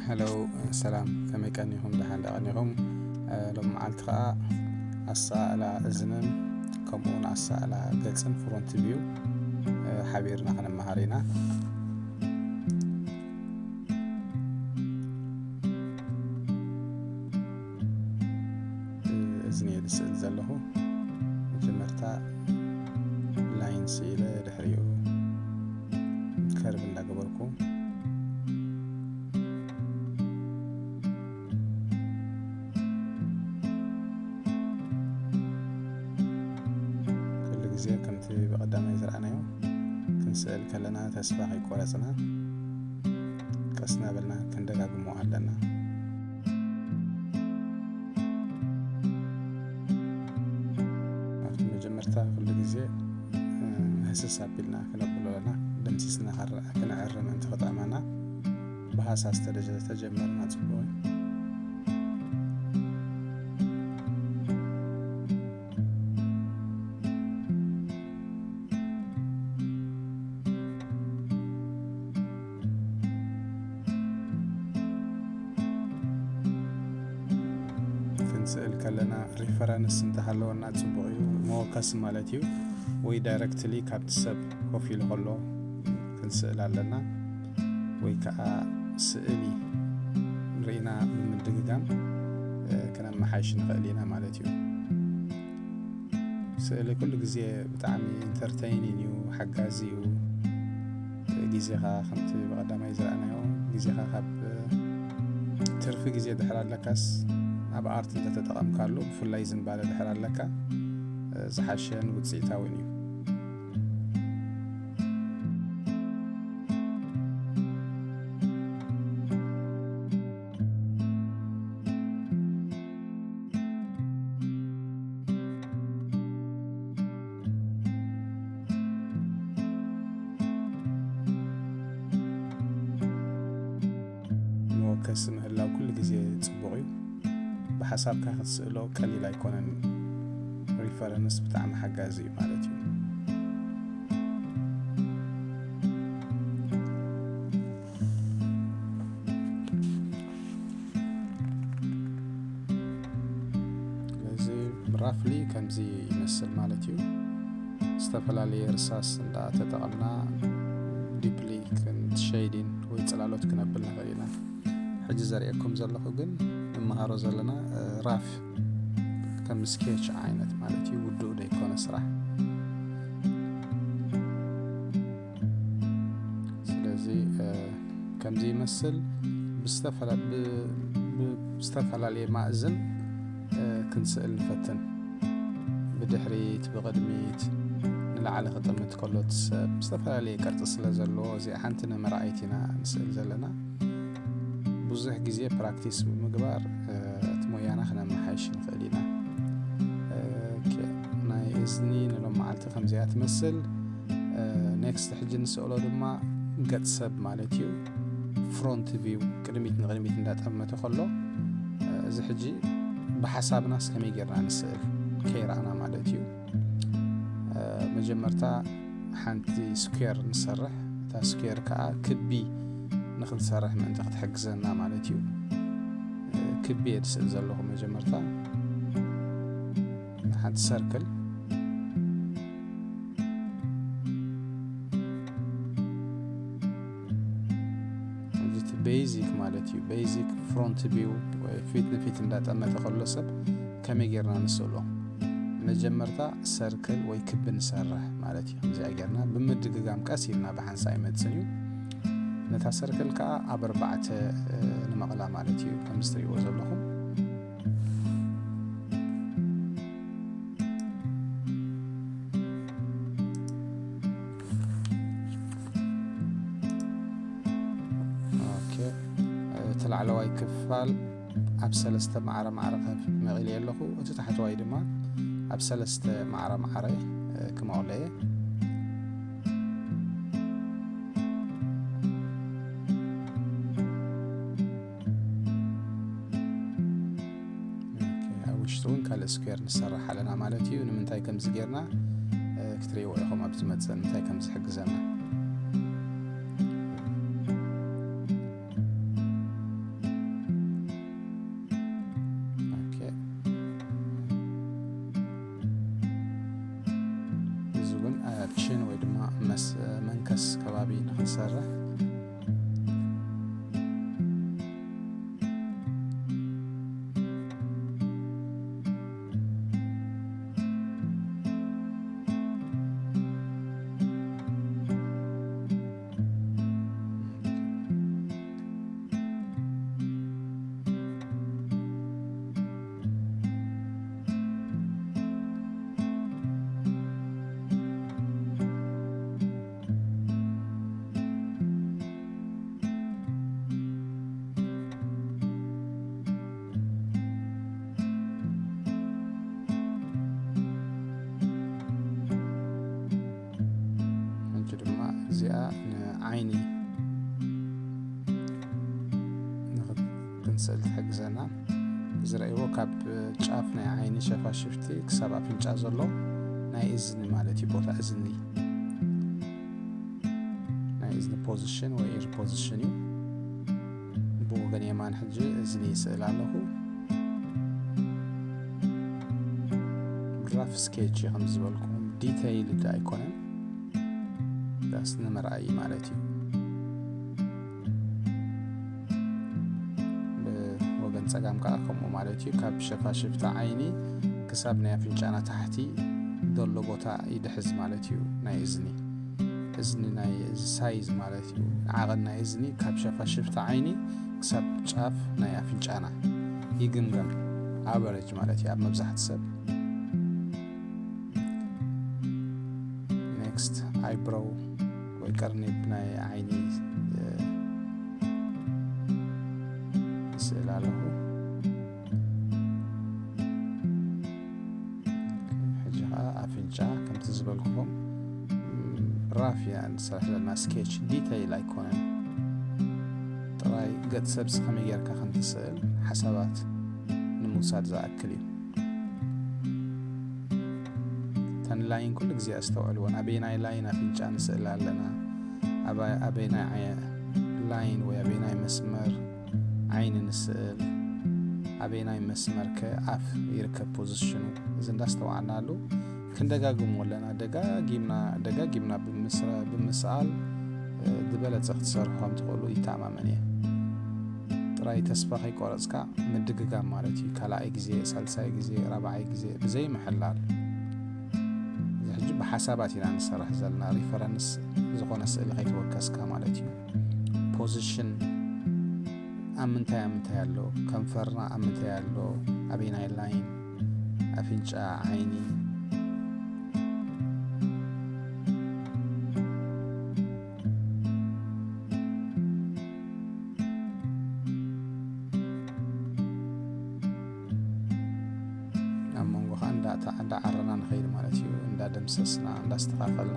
ሄሎ፣ ሰላም፣ ከመይ ቀኒኹም? ደሓን ዶ ቀኒኹም? እ፣ ሎም መዓልቲ ኸኣ ኣሰኣእላ እዝንን ከምኡውን ኣሰኣእላ ገጽን ፍሮንት ቪው፣ እ፣ ሓቢርና ክንመሃር ኢና። እ፣ እዝኒ እየ ዝስእል ዘለኹ። መጀመርታ ላይን ስኢለ፣ ድሕሪኡ ከርቭ እንዳገበርኩ፣ ኩሉ ግዜ ከምቲ ብቐዳማይ ዝረኣናዮ፣ ክንስእል ከለና ተስፋ ከይቆረጽና፣ ቀስ እናበልና ክንደጋግሞ ኣለና። ኣብቲ መጀመርታ ኩሉ ግዜ፣ እ፣ ህስስ ኣቢልና ክነብሎ ኣለና። ደምሲስና ከረ-፣ ክንዕሪ ምእንቲ ክጥዕመና፣ ብሃሳስ ተደጀ-፣ ተጀመርና ጽቡቕ እዩ። ክንስእል ከለና ሪፈረንስ እንተሃለወና ጽቡቕ እዩ። መወከሲ ማለት እዩ፣ ወይ ዳይረክትሊ ካብቲ ሰብ ኮፍ ኢሉ ከሎ ክንስእል ኣለና፣ ወይ ከኣ ስእሊ ርኢና ብምድግጋም፣ እ፣ ክነመሓይሽ ንኽእል ኢና ማለት እዩ። ስእሊ ኩሉ ግዜ ብጣዕሚ ኢንተርተይኒን እዩ፣ ሓጋዚ እዩ። ግዜኻ ከምቲ ብቐዳማይ ዝረኣናዮ፣ ግዜኻ ካብ ትርፊ ግዜ ድሕር ኣለካስ ኣብ ኣርት እንተተጠቐምካሉ፣ ብፍላይ ዝንባለ ድሕር ኣለካ፣ ዝሓሸን ውጽኢታውን እዩ። መወከሲ ምህላው ኩሉ ግዜ ጽቡቕ እዩ። ብሓሳብካ ክትስእሎ ቀሊል ኣይኮነን። ሪፈረንስ ብጣዕሚ ሓጋዚ እዩ ማለት እዩ። ስለዚ ራፍሊ ከምዚ ይመስል ማለት እዩ። ዝተፈላለየ እርሳስ እንዳተጠቐምና ዲፕሊ ክንሸይዲን ወይ ጽላሎት ክነብል ንኽእል ኢና። ሕጂ ዘርእየኩም ዘለኹ ግን ንመሃሮ ዘለና፣ እ፣ ራፍ ከም ስኬች ዓይነት ማለት እዩ። ውዱእ ዘይኮነ ስራሕ። ስለዚ፣ እ፣ ከምዚ ይመስል ብዝተፈላ-፣ ብ-፣ ብ-፣ ብዝተፈላለየ ማእዝን፣ እ፣ ክንስእል ንፈትን። ብድሕሪት፣ ብቕድሚት፣ ንላዕሊ ክጥምት ከሎ እቲ ሰብ ዝተፈላለየ ቅርጺ ስለ ዘለዎ፣ እዚኣ ሓንቲ ንመርኣይት ኢና ንስእል ዘለና። ብዙሕ ግዜ ፕራክቲስ ብምግባር፣ እ፣ እቲ ሞያና ክነመሓይሽ ንኽእል ኢና። እ፣ ኦኬ፣ ናይ እዝኒ ንሎም መዓልቲ ከምዚኣ ትመስል። እ፣ ኔክስት ሕጂ ንስእሎ ድማ ገጽ ሰብ ማለት እዩ። ፍሮንት ቪው፣ ቅድሚት ንቕድሚት እንዳጠመተ ከሎ፣ እ፣ እዚ ሕጂ ብሓሳብናስ ከመይ ጌርና ንስእል ከይረኣና ማለት እዩ። እ፣ መጀመርታ ሓንቲ ስኩዌር ንሰርሕ። እታ ስኩዌር ከኣ ክቢ ንኽንሰርሕ ምእንቲ ክትሕግዘና ማለት እዩ። እ፣ ክቢ እየ ዝስእል ዘለኹ መጀመርታ። ሓንቲ ሰርክል። እዚ እቲ ቤዚክ ማለት እዩ። ቤዚክ ፍሮንት ቪው ወይ ፊት ንፊት እንዳጠመተ ከሎ ሰብ ከመይ ጌርና ንስእሎ? መጀመርታ ሰርክል ወይ ክቢ ንሰርሕ ማለት እዩ። ከምዚኣ ጌርና ብምድግጋም ቀስ ኢልና ብሓንሳእ ይመጽእ እዩ። ነታ ሰርክል ከኣ ኣብ ኣርባዕተ፣ እ፣ ንመቕላ ማለት እዩ፣ ከምዚ ትርእይዎ ዘለኹም። ኦኬ፣ እቲ ላዕለዋይ ክፋል ኣብ ሰለስተ ማዕረ ማዕረ ከመቕል ኣለኹ። እቲ ታሕተዋይ ድማ ኣብ ሰለስተ ማዕረ ማዕረ፣ እ፣ ክመቕሎ እየ። እውን ካልእ ስኩዌር ንሰርሕ ኣለና ማለት እዩ። ንምንታይ ከምዚ ጌርና ክትርእይዎ ኢኹም ኣብ ዝመጽእ እንታይ ከም ዝሕግዘና። እዚ እውን ችን ወይ ድማ መንከስ ከባቢ ንክንሰርሕ። ሕጂ ድማ እዚኣ ንዓይኒ ክንስእል ትሕግዘና። ዝረእይዎ ካብ ጫፍ ናይ ዓይኒ ሸፋሽፍቲ ክሳብ ኣፍንጫ ዘሎ ናይ እዝኒ ማለት እዩ፣ ቦታ እዝኒ። ናይ እዝኒ ፖዚሽን ወይ ኢር ፖዚሽን እዩ። ብወገን የማን ሕጂ እዝኒ ይስእል ኣለኹ። ራፍ ስኬች ከም ዝበልኩም ዲተይል ኣይኮነን፣ ዳስ ንመርኣይ ማለት እዩ። ብወገን ጸጋም ከዓ ከምኡ ማለት እዩ። ካብ ሸፋሽፍቲ ዓይኒ ክሳብ ናይ ኣፍንጫና ታሕቲ ዘሎ ቦታ ይድሕዝ ማለት እዩ ናይ እዝኒ። እዝኒ ናይ ሳይዝ ማለት እዩ። ዓቐን ናይ እዝኒ ካብ ሸፋሽፍቲ ዓይኒ ክሳብ ጫፍ ናይ ኣፍንጫና ይግምገም። ኣቨሬጅ ማለት እዩ ኣብ መብዛሕቲ ሰብ። ኔክስት፣ ኣይብሮው ወይ ቀርኒብ ናይ ዓይኒ ይስእል ኣለኹ። ሕጂ ከዓ ኣፍንጫ ከምቲ ዝበልኩኹም ራፍ ኢና ንሰርሕ ዘለና፣ ስኬች ዲተይል ኣይኮነን። ጥራይ ገጽ ሰብሲ ከመይ ጌርካ ከም ትስእል ሓሳባት ንምውሳድ ዝኣክል እዩ። ተን ላይን ኩሉ ግዜ ኣስተውዕልወን። ኣበየናይ ላይን ኣፍንጫ ንስእል ኣለና፣ ኣበ-፣ ኣበየናይ ዓየ-፣ ላይን ወይ ኣበየናይ መስመር ዓይኒ ንስእል፣ ኣበየናይ መስመር ከ ኣፍ ይርከብ ፖዚሽኑ። እዚ እንዳስተውዓልናሉ ክንደጋግሞ ኣለና። ደጋጊምና፣ ደጋጊምና ብምስራ-፣ ብምስኣል፣ እ፣ ዝበለጸ ክትሰርሑ ከም ትኽእሉ ይተኣማመን እየ። ጥራይ ተስፋ ከይቆረጽካ ምድግጋም ማለት እዩ። ካልኣይ ግዜ፣ ሳልሳይ ግዜ፣ ራብዓይ ግዜ ብዘይ ምሕላል። እዚ ሕጂ ብሓሳባት ኢና ንሰርሕ ዘለና። ሪፈረንስ ዝኾነ ስእሊ ከይተወከስካ ማለት እዩ። ፖዚሽን ኣብ ምንታይ፣ ኣብ ምንታይ ኣሎ? ከንፈርና ኣብ ምንታይ ኣሎ? ኣበየናይ ላይን? ኣፍንጫ፣ ዓይኒ። ኣብ መንጎ ከዓ እንዳ-፣ እንዳዓረና ንኸይድ ማለት እዩ። እንዳደምሰስና፣ እንዳስተኻኸልና።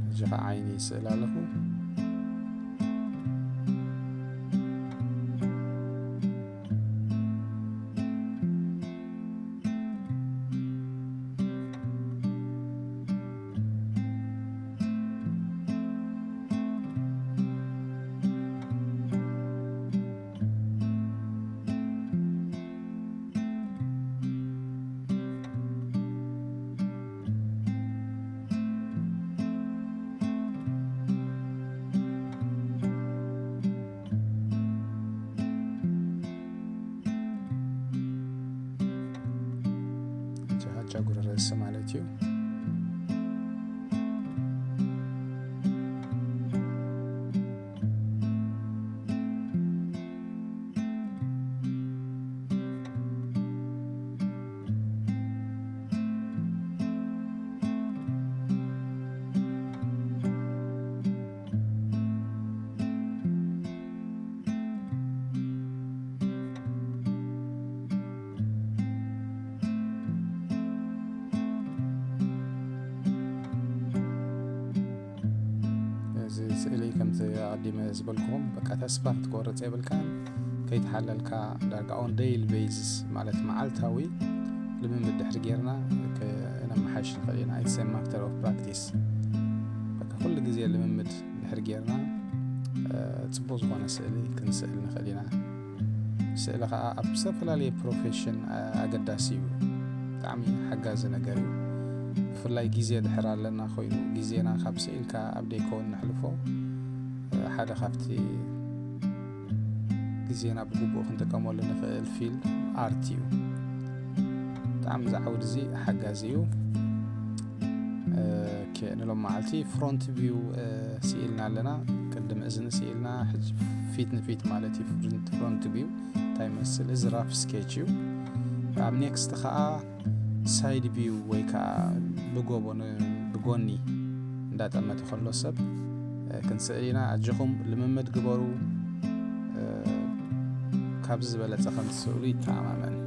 ሕጂ ኸዓ ዓይኒ ይስእል ኣለኹ። ጨጉሪ ርእሲ ማለት እዩ። ስእሊ ከምዚ ኣቐዲመ ዝበልኩኹም በቃ ተስፋ ክትቆርጽ የብልካን። ከይተሓለልካ ዳርጋ on daily basis ማለት መዓልታዊ ልምምድ ድሕሪ ጌርና ከነመሓይሽ ንኽእል ኢና። It's a matter of practice። በቃ ኩሉ ግዜ ልምምድ ድሕሪ ጌርና ጽቡቕ ዝኾነ ስእሊ ክንስእል ንኽእል ኢና። ስእሊ ከዓ ኣብ ዝተፈላለየ ፕሮፌሽን ኣገዳሲ እዩ። ብጣዕሚ ሓጋዚ ነገር እዩ። ብፍላይ ግዜ ድሕር ኣለና ኮይኑ ግዜና ካብ ስኢልካ ኣብ ደይከውን ንሕልፎ ሓደ ካብቲ ግዜና ብግቡእ ክንጥቀመሉ ንኽእል ፊልድ ኣርት እዩ። ብጣዕሚ ዝዓውድ እዚ ሓጋዚ እዩ። ንሎም መዓልቲ ፍሮንት ቪው ስኢልና ኣለና። ቅድም እዝኒ ስኢልና ፊት ንፊት ማለት እዩ። ፍሮንት ቪው እንታይ መስል እዚ ራፍ ስኬች እዩ። ኣብ ኔክስት ከዓ ሳይድ ቪው ወይ ከዓ ብጎቦ ብጎኒ እንዳጠመተ ከሎ ሰብ ክንስእል ኢና። ኣጆኹም ልምምድ ግበሩ። ካብዚ ዝበለፀ ከም ትስእሉ ይተኣማመን።